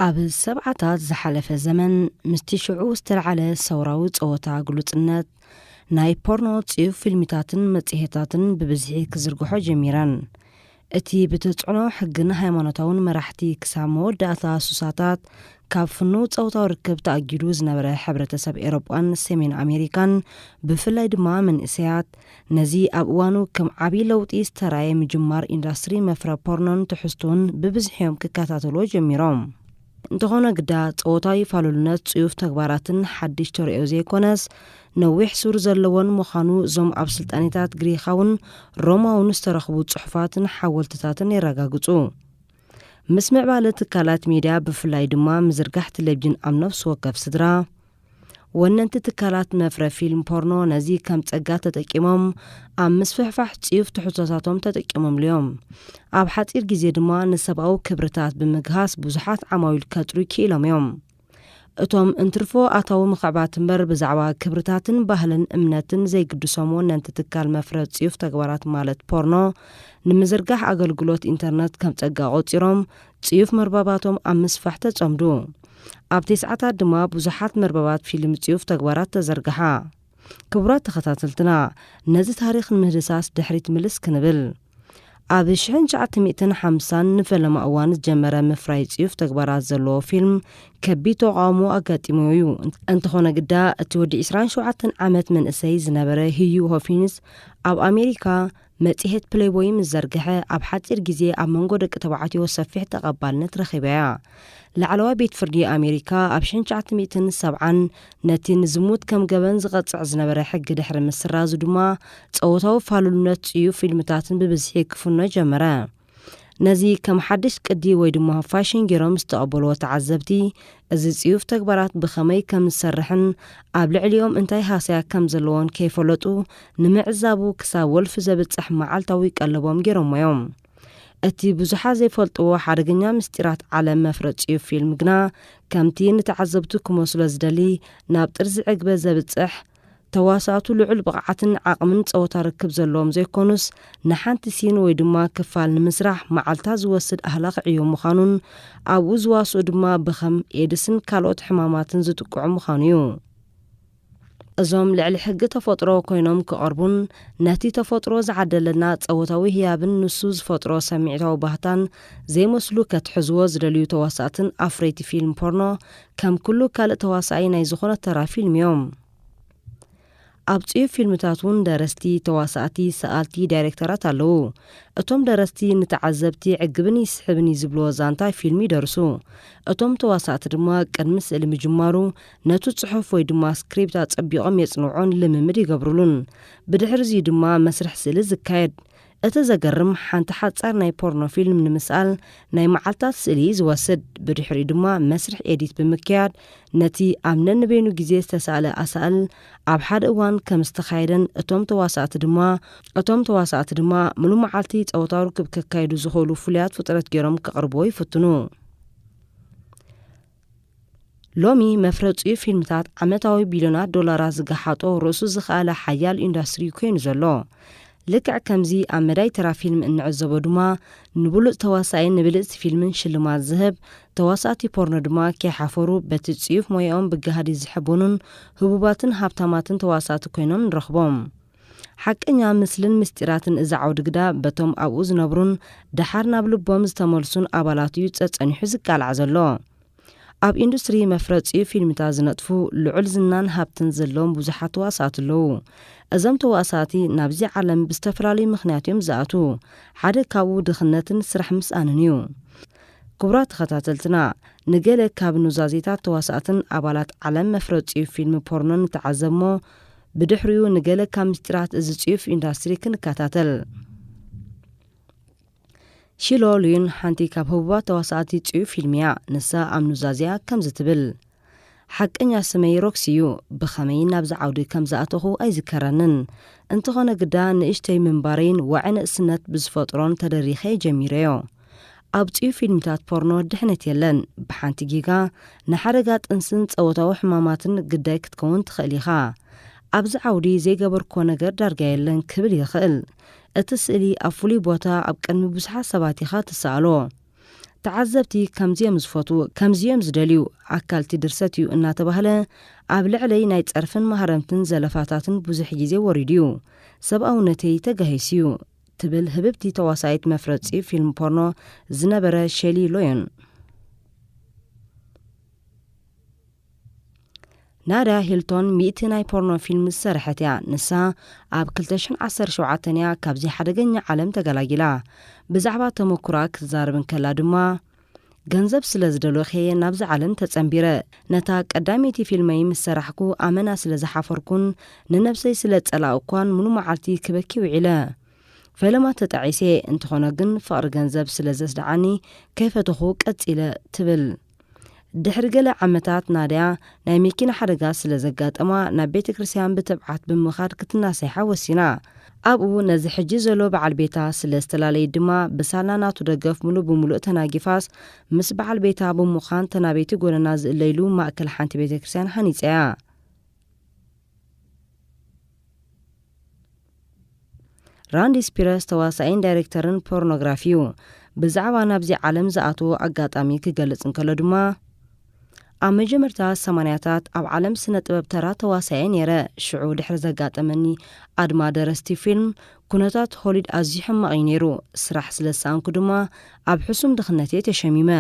ኣብ ሰብዓታት ዝሓለፈ ዘመን፣ ምስቲ ሽዑ ዝተለዓለ ሰውራዊ ጸወታ ግሉጽነት፣ ናይ ፖርኖ ጽዩፍ ፊልሚታትን መጽሔታትን ብብዝሒ ክዝርግሖ ጀሚረን። እቲ ብተጽዕኖ ሕግን ሃይማኖታውን መራሕቲ ክሳብ መወዳእታ ሱሳታት ካብ ፍኑው ጸወታዊ ርክብ ተኣጊዱ ዝነበረ ሕብረተሰብ ኤውሮጳን ሰሜን ኣሜሪካን፣ ብፍላይ ድማ መንእሰያት፣ ነዚ ኣብ እዋኑ ከም ዓቢ ለውጢ ዝተራእየ ምጅማር ኢንዳስትሪ መፍረ ፖርኖን ትሕዝቶን ብብዝሒ እዮም ክከታተልዎ ጀሚሮም። እንተኾነ ግዳ፣ ጸወታዊ ፋሉልነት ጽዩፍ ተግባራትን ሓድሽ ተርእዮ ዘይኮነስ፣ ነዊሕ ሱር ዘለዎን ምዃኑ እዞም ኣብ ስልጣኔታት ግሪኻውን ሮማውን ዝተረኽቡ ጽሑፋትን ሓወልትታትን የረጋግጹ። ምስ ምዕባለ ትካላት ሚድያ፣ ብፍላይ ድማ ምዝርጋሕ ቴሌቪዥን ኣብ ነፍሲ ወከፍ ስድራ፣ ወነንቲ ትካላት መፍረ ፊልም ፖርኖ ነዚ ከም ጸጋ ተጠቂሞም ኣብ ምስፍሕፋሕ ጽዩፍ ትሕዝቶታቶም ተጠቂሞምሉ እዮም። ኣብ ሓጺር ግዜ ድማ ንሰብኣዊ ክብርታት ብምግሃስ ብዙሓት ዓማዊል ከጥርዩ ክኢሎም እዮም። እቶም እንትርፎ ኣታዊ ምኽዕባት እምበር ብዛዕባ ክብርታትን ባህልን እምነትን ዘይግድሶም ወነንቲ ትካል መፍረ ጽዩፍ ተግባራት ማለት ፖርኖ ንምዝርጋሕ ኣገልግሎት ኢንተርነት ከም ጸጋ ቆጺሮም ጽዩፍ መርበባቶም ኣብ ምስፋሕ ተጸምዱ። ኣብ ተስዓታት ድማ ብዙሓት መርበባት ፊልም ጽዩፍ ተግባራት ተዘርግሓ። ክቡራት ተኸታተልትና፣ ነዚ ታሪኽ ንምህድሳስ ድሕሪት ምልስ ክንብል። ኣብ ሽሕን ትሽዓተ ሚእትን ሓምሳን ንፈለማ እዋን ዝጀመረ ምፍራይ ጽዩፍ ተግባራት ዘለዎ ፊልም ከቢድ ተቓውሞ ኣጋጢሞ'ዩ። እንተኾነ ግዳ፣ እቲ ወዲ ዕስራን ሸውዓተን ዓመት መንእሰይ ዝነበረ ህዩ ሆፊንስ ኣብ ኣሜሪካ መጽሔት ፕሌይቦይ ምስ ዘርግሐ፣ ኣብ ሓጺር ግዜ ኣብ መንጎ ደቂ ተባዕትዮ ሰፊሕ ተቐባልነት ረኺባ'ያ። ላዕለዋይ ቤት ፍርዲ ኣሜሪካ ኣብ ሽሕን ትሽዓተ ሚእትን ሰብዓን ነቲ ንዝሙት ከም ገበን ዝቐጽዕ ዝነበረ ሕጊ ድሕሪ ምስራዙ ድማ፣ ጸወታዊ ፋሉልነት ጽዩፍ ፊልምታትን ብብዝሒ ክፍኖ ጀመረ። ነዚ ከም ሓድሽ ቅዲ ወይ ድማ ፋሽን ገይሮም ዝተቐበልዎ ተዓዘብቲ፣ እዚ ጽዩፍ ተግባራት ብኸመይ ከም ዝሰርሕን ኣብ ልዕሊኦም እንታይ ሃስያ ከም ዘለዎን ከይፈለጡ ንምዕዛቡ ክሳብ ወልፊ ዘብጽሕ መዓልታዊ ቀለቦም ገይሮሞ እዮም። እቲ ብዙሓት ዘይፈልጥዎ ሓደገኛ ምስጢራት ዓለም መፍረ ጽዩፍ ፊልም ግና፣ ከምቲ ንተዓዘብቱ ክመስሎ ዝደሊ፣ ናብ ጥርዚ ዕግበት ዘብጽሕ፣ ተዋሳእቱ ልዑል ብቕዓትን ዓቕምን ጸወታ ርክብ ዘለዎም ዘይኮኑስ፣ ንሓንቲ ሲን ወይ ድማ ክፋል ንምስራሕ መዓልታት ዝወስድ ኣህላኺ ዕዮ ምዃኑን፣ ኣብኡ ዝዋስኡ ድማ ብኸም ኤድስን ካልኦት ሕማማትን ዝጥቅዑ ምዃኑ እዩ። እዞም ልዕሊ ሕጊ ተፈጥሮ ኮይኖም ክቐርቡን፣ ነቲ ተፈጥሮ ዝዓደለና ጸወታዊ ህያብን ንሱ ዝፈጥሮ ስምዒታዊ ባህታን ዘይመስሉ ከትሕዝዎ ዝደልዩ ተዋሳእትን ኣፍረይቲ ፊልም ፖርኖ፣ ከም ኩሉ ካልእ ተዋሳኣይ ናይ ዝኾነ ተራ ፊልም እዮም። ኣብ ጽዩፍ ፊልምታት እውን ደረስቲ፣ ተዋሳእቲ፣ ሰኣልቲ፣ ዳይሬክተራት ኣለዉ። እቶም ደረስቲ ንተዓዘብቲ ዕግብን ይስሕብን እዩ ዝብልዎ ዛንታ ፊልም ይደርሱ። እቶም ተዋሳእቲ ድማ ቅድሚ ስእሊ ምጅማሩ ነቱ ጽሑፍ ወይ ድማ ስክሪፕት ኣጸቢቖም የጽንዖን ልምምድ ይገብሩሉን። ብድሕሪ እዚ ድማ መስርሕ ስእሊ ዝካየድ። እቲ ዘገርም፣ ሓንቲ ሓጻር ናይ ፖርኖ ፊልም ንምስኣል ናይ መዓልታት ስእሊ እዩ ዝወስድ። ብድሕሪኡ ድማ መስርሕ ኤዲት ብምክያድ፣ ነቲ ኣብ ነንበይኑ ግዜ ዝተሳእለ ኣሳእል ኣብ ሓደ እዋን ከም ዝተኻየደን፣ እቶም ተዋሳእቲ ድማ፣ እቶም ተዋሳእቲ ድማ ምሉእ መዓልቲ ጸወታ ርክብ ከካይዱ ዝኽእሉ ፍሉያት ፍጥረት ገይሮም ከቕርብዎ ይፍትኑ። ሎሚ መፍረጺኡ ፊልምታት ዓመታዊ ቢልዮናት ዶላራት ዝገሓጦ ርእሱ ዝኸኣለ ሓያል ኢንዳስትሪ ኮይኑ ዘሎ። ልክዕ ከምዚ ኣብ መዳይ ተራ ፊልም እንዕዘቦ ድማ፣ ንብሉጽ ተዋሳኣይን ንብልጽቲ ፊልምን ሽልማት ዝህብ፣ ተዋሳእቲ ፖርኖ ድማ ከይሓፈሩ በቲ ጽዩፍ ሞያኦም ብጋህዲ ዝሕበኑን ህቡባትን ሃብታማትን ተዋሳእቲ ኮይኖም ንረኽቦም። ሓቀኛ ምስልን ምስጢራትን እዚ ዓውዲ ግዳ በቶም ኣብኡ ዝነብሩን ደሓር ናብ ልቦም ዝተመልሱን ኣባላት እዩ ጸጸኒሑ ዝቃላዕ ዘሎ። ኣብ ኢንዱስትሪ መፍረጺ ፊልምታት ዝነጥፉ ልዑል ዝናን ሃብትን ዘለዎም ብዙሓት ተዋሳእቲ ኣለዉ። እዞም ተዋሳእቲ ናብዚ ዓለም ብዝተፈላለዩ ምኽንያት እዮም ዝኣትዉ። ሓደ ካብኡ ድኽነትን ስራሕ ምስኣንን እዩ። ክቡራት ተኸታተልትና፣ ንገለ ካብ ኑዛዜታት ተዋሳእትን ኣባላት ዓለም መፍረጺ ፊልም ፖርኖ ንተዓዘብሞ፣ ብድሕሪኡ ንገለ ካብ ምስጢራት እዚ ጽዩፍ ኢንዳስትሪ ክንከታተል። ሺሎ ሉዩን ሓንቲ ካብ ህቡባት ተዋሳእቲ ጽዩፍ ፊልም እያ። ንሳ ኣብ ኑዛዜኣ ከምዚ ትብል፣ ሓቀኛ ስመይ ሮክሲ እዩ። ብኸመይ ናብዚ ዓውዲ ከም ዝኣተኹ ኣይዝከረንን። እንተኾነ ግዳ ንእሽተይ ምንባረይን ዋዒ ንእስነት ብዝፈጥሮን ተደሪኸ ጀሚረዮ። ኣብ ጽዩፍ ፊልምታት ፖርኖ ድሕነት የለን። ብሓንቲ ጌጋ ንሓደጋ ጥንስን ጸወታዊ ሕማማትን ግዳይ ክትከውን ትኽእል ኢኻ። ኣብዚ ዓውዲ ዘይገበርክዎ ነገር ዳርጋ የለን ክብል ይኽእል። እቲ ስእሊ ኣብ ፍሉይ ቦታ ኣብ ቅድሚ ብዙሓት ሰባት ኢኻ ትሰኣሎ። ተዓዘብቲ ከምዚ እዮም ዝፈትዉ፣ ከምዚ እዮም ዝደልዩ፣ ኣካልቲ ድርሰት እዩ እናተባህለ ኣብ ልዕለይ ናይ ጸርፍን ማህረምትን ዘለፋታትን ብዙሕ ግዜ ወሪዱ እዩ። ሰብኣውነተይ ተጋሂሱ እዩ፣ ትብል ህብብቲ ተዋሳኢት መፍረጺ ፊልም ፖርኖ ዝነበረ ሼሊ ሎዮን። ናዳ ሂልቶን ሚእቲ ናይ ፖርኖ ፊልም ዝሰርሐት እያ። ንሳ ኣብ ክልተ ሽሕን ዓሰርተ ሸውዓተን እያ ካብዚ ሓደገኛ ዓለም ተገላጊላ። ብዛዕባ ተመኩራ ክትዛረብ እንከላ ድማ፣ "ገንዘብ ስለ ዝደለኹ እየ ናብዚ ዓለም ተጸንቢረ። ነታ ቀዳመይቲ ፊልመይ ምስ ሰራሕኩ ኣመና ስለ ዝሓፈርኩን ንነብሰይ ስለ ጸላእኳን፣ ሙሉ መዓልቲ ክበኪ ውዒለ። ፈለማ ተጣዒሰ፣ እንተኾነ ግን ፍቕሪ ገንዘብ ስለ ዘስደዓኒ ከይፈተኹ ቀጺለ" ትብል። ድሕሪ ገለ ዓመታት ናድያ ናይ መኪና ሓደጋ ስለ ዘጋጠማ ናብ ቤተ ክርስቲያን ብትብዓት ብምኻድ ክትናሰሓ ወሲና። ኣብኡ ነዚ ሕጂ ዘሎ በዓል ቤታ ስለ ዝተፈላለየ ድማ ብሳላ ናቱ ደገፍ ሙሉ ብምሉእ ተናጊፋስ ምስ በዓል ቤታ ብምዃን ተናበይቲ ጎደና ዝእለይሉ ማእከል ሓንቲ ቤተ ክርስቲያን ሃኒጸያ። ራንዲ ስፒረስ ተዋሳኢን ዳይሬክተርን ፖርኖግራፊ እዩ። ብዛዕባ ናብዚ ዓለም ዝኣተዎ ኣጋጣሚ ክገልጽ እንከሎ ድማ፣ ኣብ መጀመርታ ሰማንያታት ኣብ ዓለም ስነ ጥበብ ተራ ተዋሳኤ ነይረ። ሽዑ ድሕሪ ዘጋጠመኒ ኣድማ ደረስቲ ፊልም፣ ኩነታት ሆሊድ ኣዝዩ ሕማቕ እዩ ነይሩ። ስራሕ ስለ ዝሰኣንኩ ድማ ኣብ ሕሱም ድኽነት እየ ተሸሚመ።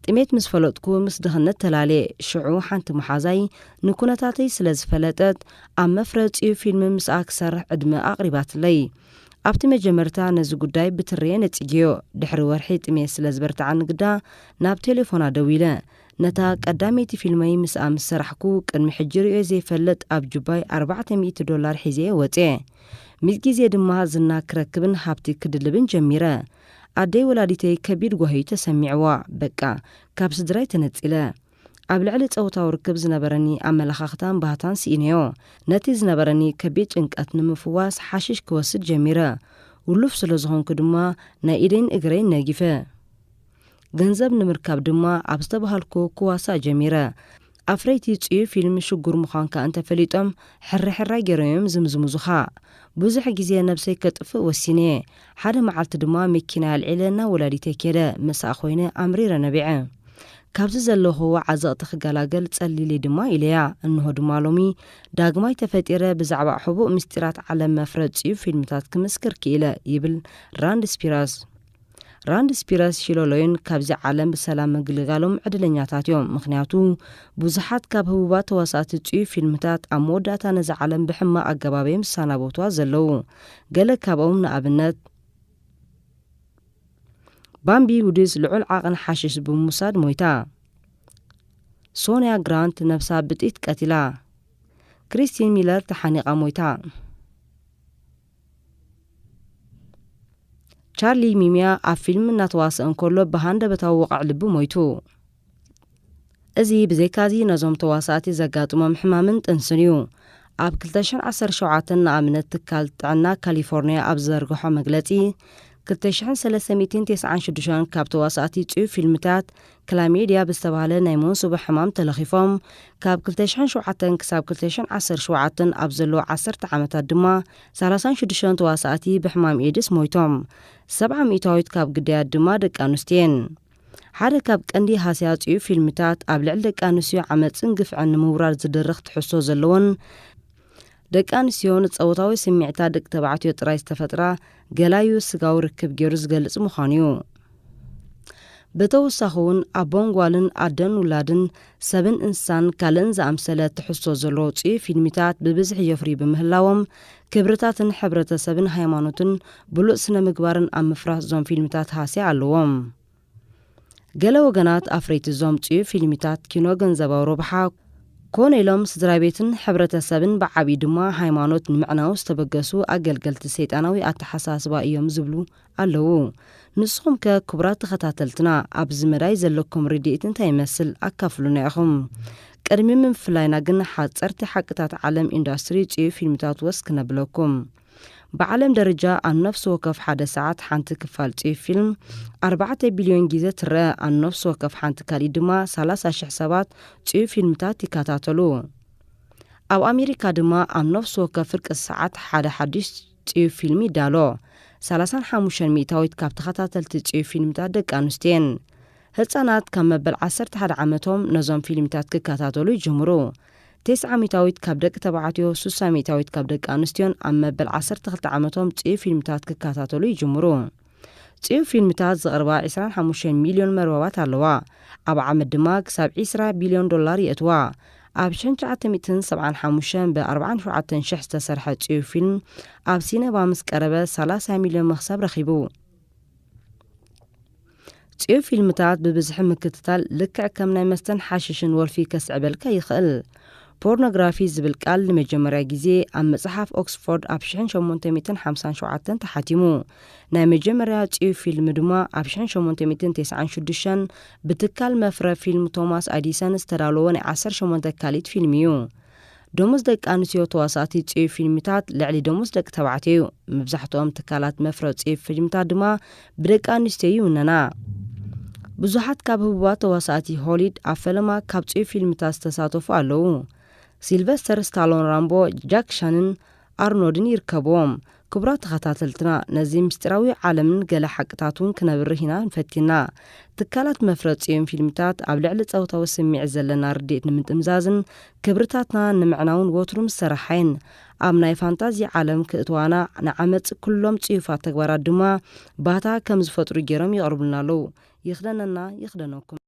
ጥሜት ምስ ፈለጥኩ ምስ ድኽነት ተላልየ። ሽዑ ሓንቲ መሓዛይ ንኩነታተይ ስለ ዝፈለጠት ኣብ መፍረጺኡ ፊልም ምስኣ ክሰርሕ ዕድመ ኣቕሪባትለይ። ኣብቲ መጀመርታ ነዚ ጉዳይ ብትርየ ነጺግዮ። ድሕሪ ወርሒ ጥሜት ስለ ዝበርትዓኒ ግዳ ናብ ቴሌፎና ደዊለ። ነታ ቀዳመይቲ ፊልመይ ምስኣ ምስ ሰራሕኩ ቅድሚ ሕጂ ርእዮ ዘይፈልጥ ኣብ ጁባይ ኣርባዕተ ሚእቲ ዶላር ሒዘ ወጽየ። ምስ ግዜ ድማ ዝና ክረክብን ሃብቲ ክድልብን ጀሚረ። ኣደይ ወላዲተይ ከቢድ ጓሂ ተሰሚዕዋ። በቃ፣ ካብ ስድራይ ተነጺለ። ኣብ ልዕሊ ጾታዊ ርክብ ዝነበረኒ ኣመለኻኽታን ባህታን ስኢነዮ። ነቲ ዝነበረኒ ከቢድ ጭንቀት ንምፍዋስ ሓሽሽ ክወስድ ጀሚረ። ውሉፍ ስለ ዝኾንኩ ድማ ናይ ኢደይን እግረይን ነጊፈ። ገንዘብ ንምርካብ ድማ ኣብ ዝተባሃልኩ ክዋሳእ ጀሚረ። ኣፍረይቲ ጽዩ ፊልም ሽጉር ምዃንካ እንተፈሊጦም ሕርሕራይ ገይሮም እዮም ዝምዝምዙኻ። ብዙሕ ግዜ ነብሰይ ከጥፍእ ወሲነ። ሓደ መዓልቲ ድማ መኪና ኣልዒለ ናብ ወላዲተይ ከደ። ምስኣ ኮይነ ኣምሪረ ነቢዐ። ካብዚ ዘለኹዎ ዓዘቕቲ ክገላገል ጸሊለይ ድማ ኢለያ። እንሆ ድማ ሎሚ ዳግማይ ተፈጢረ ብዛዕባ ሕቡእ ምስጢራት ዓለም መፍረጺኡ ፊልምታት ክምስክር ክኢለ፣ ይብል ራንድ ስፒራስ። ራንድ ስፒራስ ሺሎሎይን ካብዚ ዓለም ብሰላም ምግልጋሎም ዕድለኛታት እዮም፣ ምኽንያቱ ብዙሓት ካብ ህቡባት ተዋሳእቲ ጽዩ ፊልምታት ኣብ መወዳእታ ነዚ ዓለም ብሕማቕ ኣገባብ እዮም ዝሰናበቱዋ ዘለዉ። ገለ ካብኦም ንኣብነት ባምቢ ውድስ ልዑል ዓቕን ሓሽሽ ብምውሳድ ሞይታ። ሶንያ ግራንት ነብሳ ብጥይት ቀቲላ። ክሪስቲን ሚለር ተሓኒቓ ሞይታ። ቻርሊ ሚሚያ ኣብ ፊልም እናተዋስአ እንከሎ ብሃንደበታዊ ወቕዒ ልቢ ሞይቱ። እዚ ብዘይካዚ ነዞም ተዋሳእቲ ዘጋጥሞም ሕማምን ጥንስን እዩ። ኣብ ክልተ ሽሕን ዓሰርተ ሸውዓተን ንኣብነት ትካል ጥዕና ካሊፎርኒያ ኣብ ዝዘርግሖ መግለጺ፣ ክልተ ሽሕን ሰለስተ ሚእትን ተስዓን ሽዱሽተን ካብ ተዋሳእቲ ጽዩ ፊልምታት ክላሜድያ ብዝተባህለ ናይ መንሱብ ሕማም ተለኺፎም፣ ካብ ክልተ ሽሕን ሸውዓተን ክሳብ ክልተ ሽሕን ዓሰርተ ሸውዓተን ኣብ ዘለዉ ዓሰርተ ዓመታት ድማ ሰላሳን ሽዱሽተን ተዋሳእቲ ብሕማም ኤድስ ሞይቶም። ሰብዓ ሚእታዊት ካብ ግዳያት ድማ ደቂ ኣንስትዮ እየን። ሓደ ካብ ቀንዲ ሃስያ ጽዩ ፊልምታት ኣብ ልዕሊ ደቂ ኣንስትዮ ዓመጽን ግፍዕን ንምውራድ ዝድርኽ ትሕዝቶ ዘለዎን ደቂ ኣንስትዮ ንጾታዊ ስምዒታት ደቂ ተባዕትዮ ጥራይ ዝተፈጥራ ገላዩ ስጋዊ ርክብ ገይሩ ዝገልጽ ምዃኑ እዩ። ብተወሳኺ እውን ኣቦን ጓልን ኣደን ውላድን ሰብን እንስሳን ካልእን ዝኣምሰለ ትሕዝቶ ዘለዎ ጽዩ ፊልምታት ብብዝሒ የፍርዩ ብምህላዎም ክብርታትን ሕብረተሰብን ሃይማኖትን ብሉጽ ስነ ምግባርን ኣብ ምፍራስ እዞም ፊልምታት ሃስያ ኣለዎም። ገለ ወገናት ኣፍረይቲ እዞም ጽዩ ፊልምታት ኪኖ ገንዘባዊ ረብሓ ኮነ ኢሎም ስድራ ቤትን ሕብረተሰብን ብዓብዪ ድማ ሃይማኖት ንምዕናው ዝተበገሱ ኣገልገልቲ ሰይጣናዊ ኣተሓሳስባ እዮም ዝብሉ ኣለዉ። ንስኹም ከ ክቡራት ተኸታተልትና ኣብዚ መዳይ ዘለኩም ርድኢት እንታይ ይመስል? ኣካፍሉና ኢኹም። ቅድሚ ምፍላይና ግን ሓጸርቲ ሓቅታት ዓለም ኢንዳስትሪ ጽዩ ፊልምታት ወስ ክነብለኩም። ብዓለም ደረጃ ኣብ ነፍሲ ወከፍ ሓደ ሰዓት ሓንቲ ክፋል ጽዩ ፊልም ኣርባዕተ ቢልዮን ግዜ ትረአ። ኣብ ነፍሲ ወከፍ ሓንቲ ካልኢት ድማ ሰላሳ ሽሕ ሰባት ጽዩ ፊልምታት ይከታተሉ። ኣብ ኣሜሪካ ድማ ኣብ ነፍሲ ወከፍ ፍርቂ ሰዓት ሓደ ሓድሽ ጽዩ ፊልም ይዳሎ። ሰላሳን ሓሙሽተን ሚእታዊት ካብ ተኸታተልቲ ጽዩ ፊልምታት ደቂ ኣንስትዮ እየን። ህጻናት ካብ መበል ዓሰርተ ሓደ ዓመቶም ነዞም ፊልምታት ክከታተሉ ይጅምሩ። ተስዓ ሚእታዊት ካብ ደቂ ተባዕትዮ፣ ስሳ ሚእታዊት ካብ ደቂ ኣንስትዮን ኣብ መበል ዓሰርተ ክልተ ዓመቶም ጽዩ ፊልምታት ክከታተሉ ይጅምሩ። ጽዩ ፊልምታት ዘቕርባ ዕስራን ሓሙሽተን ሚልዮን መርበባት ኣለዋ። ኣብ ዓመት ድማ ክሳብ ዕስራ ቢልዮን ዶላር የእትዋ። ኣብ ሽሕን ትሽዓተ ሚእትን ሰብዓን ሓሙሽተን ብ ኣርባዓን ሸውዓተን ሽሕ ዝተሰርሐ ጽዩ ፊልም ኣብ ሲነማ ምስ ቀረበ ሰላሳ ሚልዮን መኽሰብ ረኺቡ። ጽዩ ፊልምታት ብብዝሒ ምክትታል ልክዕ ከም ናይ መስተን ሓሽሽን ወልፊ ከስዕበልካ ይኽእል። ፖርኖግራፊ ዝብል ቃል ንመጀመርያ ግዜ ኣብ መጽሓፍ ኦክስፎርድ ኣብ ሽሕን ሸሞንተ ሚእትን ሓምሳን ሸውዓተን ተሓቲሙ። ናይ መጀመርያ ጽዩ ፊልም ድማ ኣብ ሽሕን ሸሞንተ ሚእትን ተስዓን ሽዱሽተን ብትካል መፍረ ፊልም ቶማስ ኣዲሰን ዝተዳለወ ናይ ዓሰርተ ሸሞንተ ካሊት ፊልም እዩ። ደሞዝ ደቂ ኣንስትዮ ተዋሳእቲ ጽዩ ፊልምታት ልዕሊ ደሞዝ ደቂ ተባዕትዮ እዩ። መብዛሕትኦም ትካላት መፍረ ጽዩ ፊልምታት ድማ ብደቂ ኣንስትዮ ይውነና። ብዙሓት ካብ ህቡባት ተዋሳእቲ ሆሊድ ኣብ ፈለማ ካብ ጽዩ ፊልምታት ዝተሳተፉ ኣለዉ። ሲልቨስተር ስታሎን ራምቦ፣ ጃክ ሻንን ኣርኖድን ይርከብዎም። ክቡራት ተኸታተልትና፣ ነዚ ምስጢራዊ ዓለምን ገለ ሓቅታት እውን ክነብርህ ኢና ፈቲና። ትካላት መፍረ ጽዮን ፊልምታት ኣብ ልዕሊ ጸውታዊ ስምዒት ዘለና ርድኢት ንምጥምዛዝን ክብርታትና ንምዕናውን ወትሩ ምስ ሰራሓየን። ኣብ ናይ ፋንታዚ ዓለም ክእትዋና ንዓመጽ ኩሎም ጽዩፋት ተግባራት ድማ ባታ ከም ዝፈጥሩ ገይሮም ይቐርቡልና ኣለዉ። ይኽደነና ይኽደነኩም።